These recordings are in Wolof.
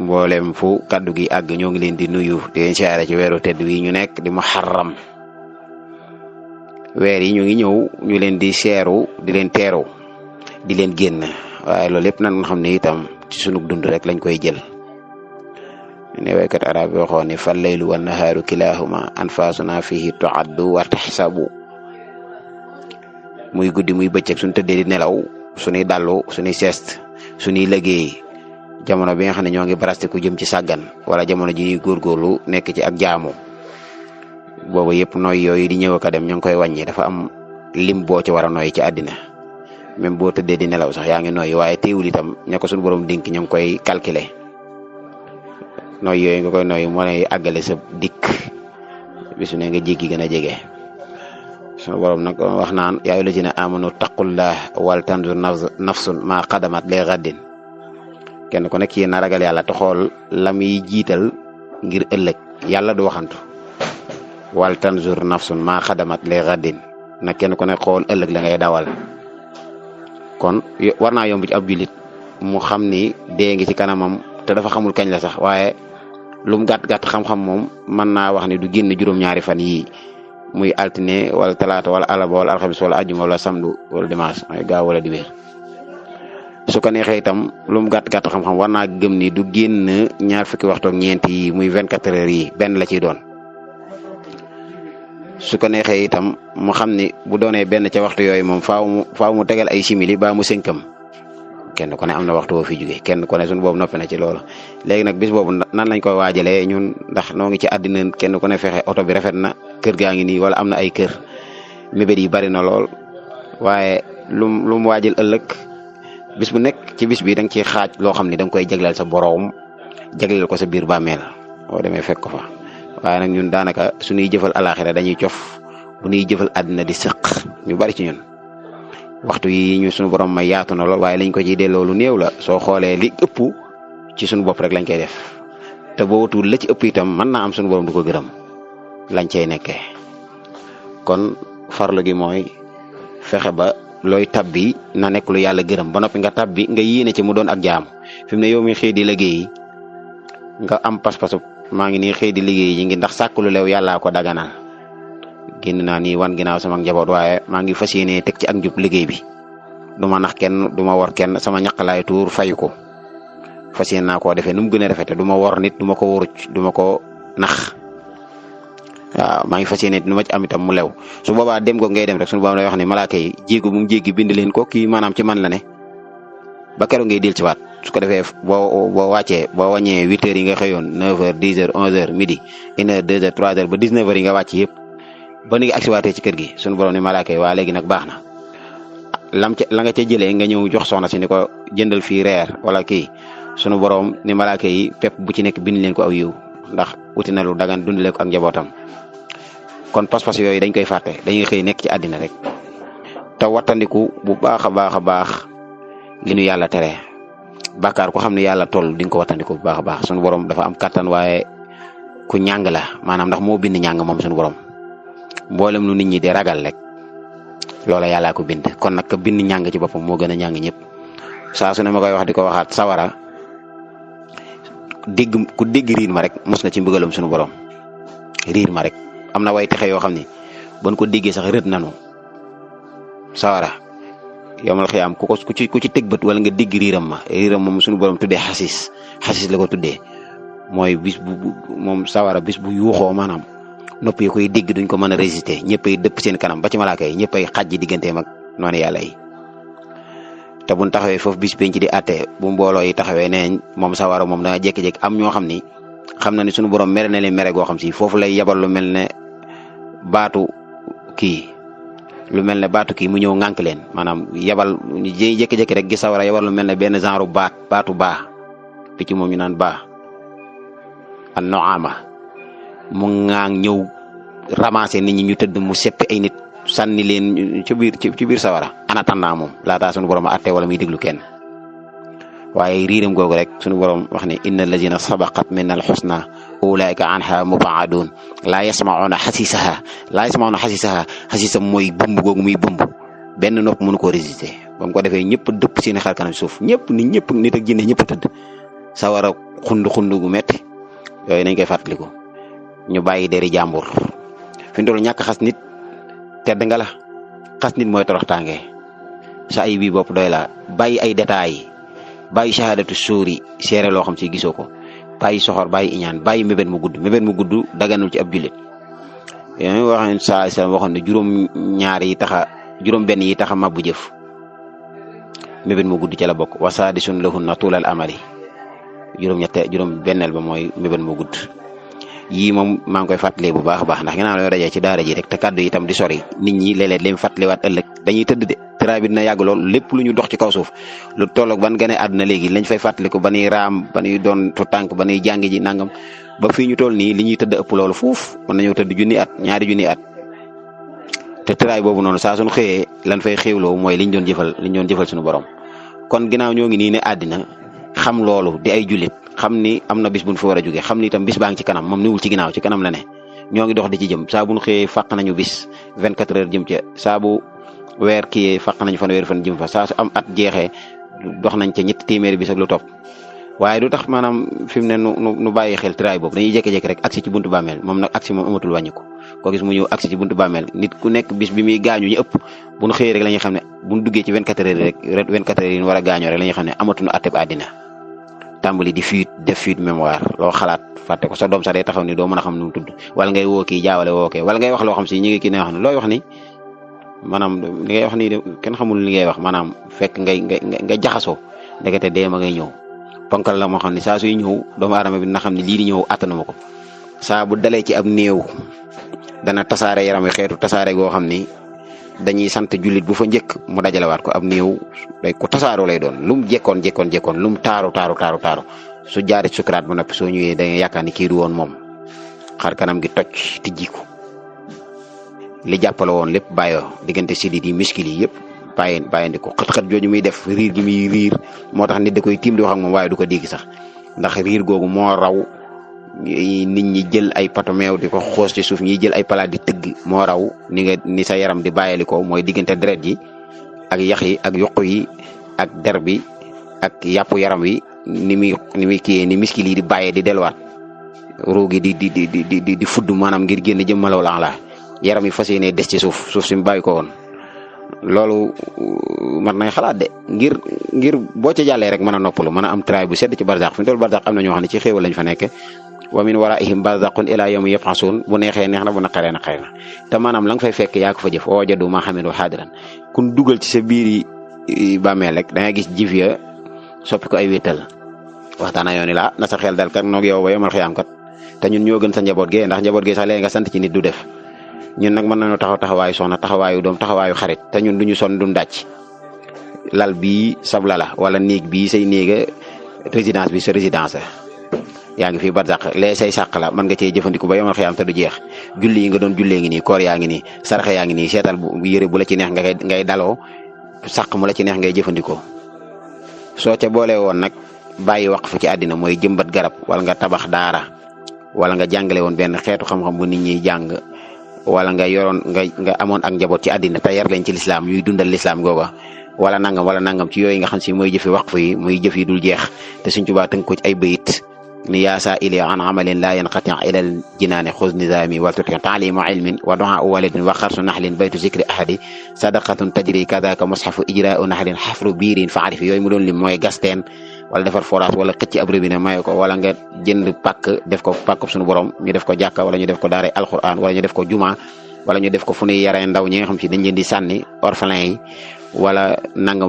mboolem fu kaddu gi àgg ñoo ngi leen di nuyu di leen siyaare ci weeru tedd wi ñu nekk di muharram weer yi ñu ngi ñëw ñu leen di seeru di leen teeru di leen génn waaye loolu lépp nag nga xam ne itam ci sunu dund rek lañ koy jël ne waykat arab yi waxoon ne fal laylu wan nahaaru kilahuma anfasuna fihi tuaddu wa tahsabu muy guddi muy bëccëg suñu tëddee di nelaw suñuy dallu suñuy sieste suñuy liggéey jamono bi nga xam ne ñoo ngi barastiku jëm ci sàggan wala jamono ji ñuy góorgóorlu nekk ci ak jaamu boobu yëpp nooy yooyu di ñëw ak a dem ñu ngi koy wàññi dafa am lim boo ci war a nooy ci àddina même boo tëddee di nelaw sax yaa ngi nooy waaye teewul itam ña ko suñu borom dénk ñu ngi koy calculer nooy yooyu nga koy nooy moo lay àggale sa dikk bisu ne nga jéggi gën a jege suñu borom nag wax naan yaa ayyuhal lazina amanu taqullah wal tanzur nafsun ma qadamat li ghadin kenn ku nekk yéen a ragal yàlla te xool la muy jiital ngir ëllëg yàlla du waxantu wal tanzur nafsun ma qadamat li ghadin na kenn ku nekk xool ëllëg la ngay dawal kon war naa yomb ci ab jullit mu xam ni dee ngi ci kanamam te dafa xamul kañ la sax waaye lu mu gàtt xam-xam moom mën naa wax ni du génn juróom-ñaari fan yii muy altine wala talaata wala alaba wala alxamis wala ajjuma wala samedi wala dimanche mooy gaaw wala dibéer su ko neexee itam lu mu gàtt xam-xam war naa gëm ni du génn ñaar fukki waxtu ak ñeent yi muy 24 heures yi benn la ciy doon su ko neexee itam mu xam ni bu doonee benn ca waxtu yooyu moom faaw mu tegal ay simili ba mu sënkam kenn ku ne am na waxtu woo fi jóge kenn ku ne suñu boobu noppi na ci loolu léegi nag bis boobu nan lañ koy waajalee ñun ndax noo ngi ci àddina kenn ku ne fexe oto bi rafet na kër gaa ngi nii wala am na ay kër mébét yi bari na lool waaye lu mu waajal ëllëg bis bu nekk ci bis bi da nga ciy xaaj loo xam ne da nga koy jagleel sa boroom jagleel ko sa biir bàmmeel boo demee fekk ko fa waaye nag ñun daanaka suñuy jëfal alaxira dañuy cof bu ñuy jëfal àddina di sëq ñu bari ci ñun waxtu yi ñu suñu borom may yaatu na lool waaye lañ ko ciy delloo lu néew la soo xoolee li ëpp ci suñu bopp rek lañ koy def te boo wutul la ci ëpp itam mën naa am suñu borom du ko gërëm lañ cay nekkee kon farlu gi mooy fexe ba looy tabbi na nekk lu yàlla gërëm ba noppi nga tabbi nga yéene ci mu doon ak jaamu fi mu ne yow mi xëy di liggéey nga am pas-pasu maa ngi nii xëy di liggéey yi ngi ndax sàkk lu leew yàllaa ko daganal génn naa nii wan ginnaaw sama njaboot waaye maa ngi fas yéene teg ci ak njub liggéey bi du ma nax kenn du ma wor kenn sama ñaq laay tuur fay ko fas yéene naa koo defee nu mu gën a rafete du ma wor nit du ma ko woruc du ma ko nax waaw maa ngi fas yéene nu ma ci am itam mu lew su boobaa dem ko ngay dem rek suñu boobaa day wax ne malaaka yi jéego mu ngi jéggi bind leen ko kii maanaam ci man la ne ba keroog ngay del ci waat su ko defee boo wàccee boo wàññee 8 heures yi nga xëyoon 9 heures 10 heures 11 heures midi 1 heure 2 heures 3 heures ba 19 heures yi nga wàcc yëpp ba ni nga agsiwaatee ci kër gi suñu borom ni malaaka yi waa léegi nag baax na la nga ca jëlee nga ñëw jox soxna si ni ko jëndal fii reer wala kii sunu borom ni malaaka yi pepp bu ci nekk bind leen ko aw yiw ndax uti na lu dagan dundale ko ak njabootam kon pas-pas yooyu dañ koy fàtte dañuy xëy nekk ci àddina rek te wattandiku bu baax a baax li nu yàlla tere bàkkaar ko xam ne yàlla toll di nga ko wattandiku bu baax a baax sunu borom dafa am kattan waaye ku ñàng la maanaam ndax moo bind ñàng moom sunu borom mboolem lu nit ñi di ragal rek loola yàllaa ko bind kon nag ka bind ñàng ci boppam moo gën a ñàng ñëpp saa su ne ma koy wax di ko waxaat sawara ku dégg riir ma rek mos na ci mbugalum sunu borom riir ma rek am na way texe yoo xam ne bon ko déggee sax rët nanu sawara yomal xiyaam ku ci teg bët wala nga dégg riiram moom sunu borom tuddee xasis la ko tuddee mooy bis bu moom sawara bis bu yuuxoo maanaam nopp yi koy dégg duñ ko mën a résister ñëppay dëpp seen kanam ba ci malaaka yi ñëppay xaj ji digganteem ak noonu yàlla yi te buñ taxawee foofu bis penc di àtte bu mbooloo yi taxawee nee moom sawara moom danga jékki-jékki am ñoo xam ni xam na ni sunu borom mere na leen mere goo xam si foofu lay yabal lu mel ne baatu kii mu ñëw ŋànk leen maanaam yabal jékki-jékki rek gi sawara yabal lu mel ne benn genre baatu baa picc moom ñu naan baa an noama mu ŋaang ñëw ramasser nit ñi ñu tëdd mu seppi ay nit sànni leen ci biir sawara en attendant moom laataa sunu borom a atte wala muy déglu kenn waaye riiram googu rek sunu borom wax ne inna allazina sabaqat minna alxusna ulaika anha mubaadun laa yasmauna xasisaha xasisa mooy bëmb googu muy bëmb benn nopp mënu koo résister ba mu ko defee ñëpp dëpp seen xar kanam suuf nit ak jinne ñëpp tëdd sawara xund gu metti yooyu nañ koy fàttaliku ñu bàyyi deri jàmbur fi mu toll ñàkk xas nit tedd nga la xas nit mooy toroxtaange sa ay bii bopp doy la bàyyi ay détails bàyyi shahadatu suuri seere loo xam si gisoo ko bàyyi soxor bàyyi iñaan bàyyi mébét mu gudd daganul ci ab jullit yooyu waxoon saa sallam waxoon ne juróom benn yi taxa mabbu jëf mébét mu gudd ca la bokk wa saadisun lahunna tuulal amali juróom benneel ba mooy mébét mu gudd yii moom maa ngi koy fàttalee bu baax a baax ndax ginnaaw la dajee ci daara ji rek te kàddu yi itam di sori nit ñi léeg-léeg leen fàttaliwaat ëllëg dañuy tëdd de traa bi dina yàgg lool lépp lu ñu dox ci kaw suuf lu tolloog ban gane àdduna léegi lañ fay fàttaliku ba nuy raam ba nuy doon tu tànk ba nuy jàngi ji nangam ba fii ñu toll nii li ñuy tëdd ëpp loolu fuuf mën nañoo tëdd junni at ñaari junni at te tëraay boobu noonu saa suñu xëyee lan fay xéwloo mooy liñ doon jëfal suñu borom kon ginnaaw ñoo ngi nii ne àddina xam loolu di ay jullit xam ni am na bis buñ fa war a jógee xam ni itam bis baa ngi ci kanam moom niwul ci ginnaaw ci kanam la ne ñoo ngi dox di ci jëm saa buñ xëyee fàq nañu bis 24 heures jëm ca saa bu weer kiyee fàq nañu fan weeri fan jëm fa saa su am at jeexee dox nañ ca ñetti téeméeri bis ak lu topp waaye du tax maanaam fi mu ne nu bàyyi xel tëraay boobu dañuy jékki-jékki rek agsi ci buntu bàmmeel moom nag agsi moom amatul wàññiku koo gis mu ñëw agsi ci buntu bàmmeel nit ku nekk bis bi muy gaañu ñu ëpp buñ xëyee rek la ñuy xam ne buñ duggee ci 24 heures rek 24 heures yi ñu war a gaañoo rek la ñuy xam ne amatuñu atteb àddina tàmbali di def fuite mémoire loo xalaat fàtte ko sa doom sax day taxaw ni doo mën a xam nu mu tudd wala ngay woo kii jaawale woo kee wala ngay wax loo xam si ñi ngi kii ne wax ne looy wax ni maanaam li ngay wax nii de kenn xamul li ngay wax maanaam fekk nga jaxasoo ndekete dee ma ngay ñëw ponkal la moo xam ne saa suy ñëw doomu aadama bi na xam ne lii di ñëw attanuma ko saa bu dalee ci ab néew dana tasaare yaram wi xeetu tasaare goo xam ni dañuy sant jullit bu fa njëkk mu dajalewaat ko ab néew day ko tasaaroo lay doon lu mu jekkoon lu mu taaru su jaaree sukuraat ba noppi soo ñëwee da nga yaakaar ni kii du woon moom xar kanam gi toj tijjiku li jàppale woon lépp bàyyoo diggante sidit yi miskil yi yëpp bàyyandi ko xët-xët jooju muy def riir gi muy riir moo tax nit da koy tiim di wax ak moom waaye du ko dégg sax ndax riir googu moo raw nit ñi jël ay patomeew di ko xoos ci suuf ñi jël ay palaat di tëgg moo raw ni sa yaram di bàyyali ko mooy diggante deret yi ak yax yi ak yuq yi ak der bi ak yàpp yaram wi ni muy kiyee ni miskil yi di bàyyee di delluwaat roogi di fudd maanaam ngir génn jëmmalaw la yaram yi fas yéene des ci suuf si mu bàyyi ko woon loolu man nay xalaat de ngir boo ca jàllee rek mën a noppalu mën a am tray bu sedd ci barzaq fi mu toll barzaq am na ñoo xam ne ci xéewal lañ fa nekk wa min waraihim barzaqun ila yawmi yab'asun bu neexee neex na bu naqaree naqaree na te maanaam la nga fay fekk yaa ko fa jëf wa wajadu ma hamilu hadiran kun dugal ci sa biir yi bàmmeel rek da nga gis jëf ya soppi ko ay wéttal waxtaana yoon la na sa xel dal kat noog yow ba yomal xiyaam kat te ñun ñoo gën sa njaboot gee ndax njaboot gee sax léegi nga sant ci nit du def ñun nag mën nañoo taxawaayu soxna taxawaayu doom taxawaayu xarit te ñun duñu sonn duñ dàcc lal bii sabla la wala néeg bii say néega résidence bi sa résidence yaa ngi fii barzaq lee say sàq la mën nga cee jëfandiku ba yomal xiyaam te du jeex julli yi nga doon jullee ngi nii koor yaa ngi nii saraxe yaa ngi nii seetal bu yëre bu la ci neex ngay daloo sàq mu la ci neex ngay jëfandikoo soo ca boole woon nag bàyyi waqf ci àddina mooy jëmbat garab wala nga tabax daara wala nga jàngale woon benn xeetu xam-xam bu nit ñi jàng wala nga yoroon nga amoon ak njaboot ci àddina te yar leen ci lislaam ñuy dundal lislaam googa wala nangam ci yooyu nga xam si mooy jëfi waqf yi muy jëf yi dul jeex te Sëriñ Tuubaa tënk ko ci ay bayit ni yaasa ili an amalin la yanqati ilal jinaani xuz nizami wal tutki taalimu ilmin wa du'a walidin wa xarsu naxlin baytu zikri ahadi sadaqatun tajri kadaka mushafu ijra'u naxlin xafru biirin fa arif yooyu mu doon lim mooy gasteen wala defar forage wala xëcc ab robinet maye ko wala nga jënd pàkk def ko pàkk suñu borom ñu def ko jàkka wala ñu def ko daaray alquran wala ñu def ko juma wala ñu def ko fu ñuy yaree ndaw ñi nga xam si dañ leen di sànni orphelin yi wala nangam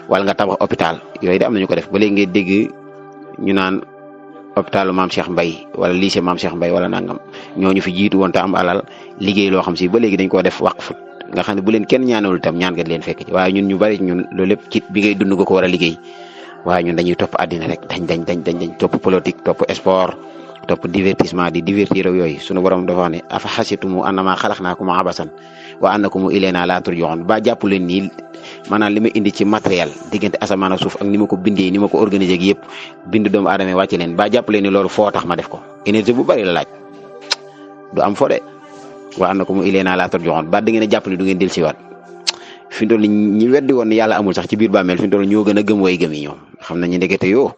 wala nga tabax hôpital yooyu de am nañu ko def ba léegi ngay dégg ñu naan hôpitalu maam Cheikh Mbaye wala lycée maam Cheikh Mbaye wala nangam ñooñu fi jiitu woon te am alal liggéey loo xam si ba léegi dañ koo def waqf nga xam ne bu leen kenn ñaanalul itam ñaan nga leen fekk ci waaye ñun ñu bari ñun loolu lépp ci bi ngay dund nga ko war a liggéey waaye ñun dañuy topp àddina rek dañ topp politique topp sport topp divertissement di divertir ak yooyu sunu borom dafa wax ne afa xasitumu annama xalaqnaakum abasan wa annakum ilayna la turjaun ba jàpp leen nii maanaam li ma indi ci matériel diggante asamaan ak suuf ak ni ma ko bindee ni ma ko organisé ak yëpp bind doomu aadama wàcce leen ba jàpp leen ni loolu foo tax ma def ko énergie bu bari la laaj du am fo de wa annakum ilayna la turjaun ba da ngeen a jàpp ne du ngeen dellusiwaat fi mu toll ñi weddi woon ne yàlla amul sax ci biir bàmmeel fi mu toll ñoo gën a gëm way gëm yi ñoom xam nañu ndekete yoo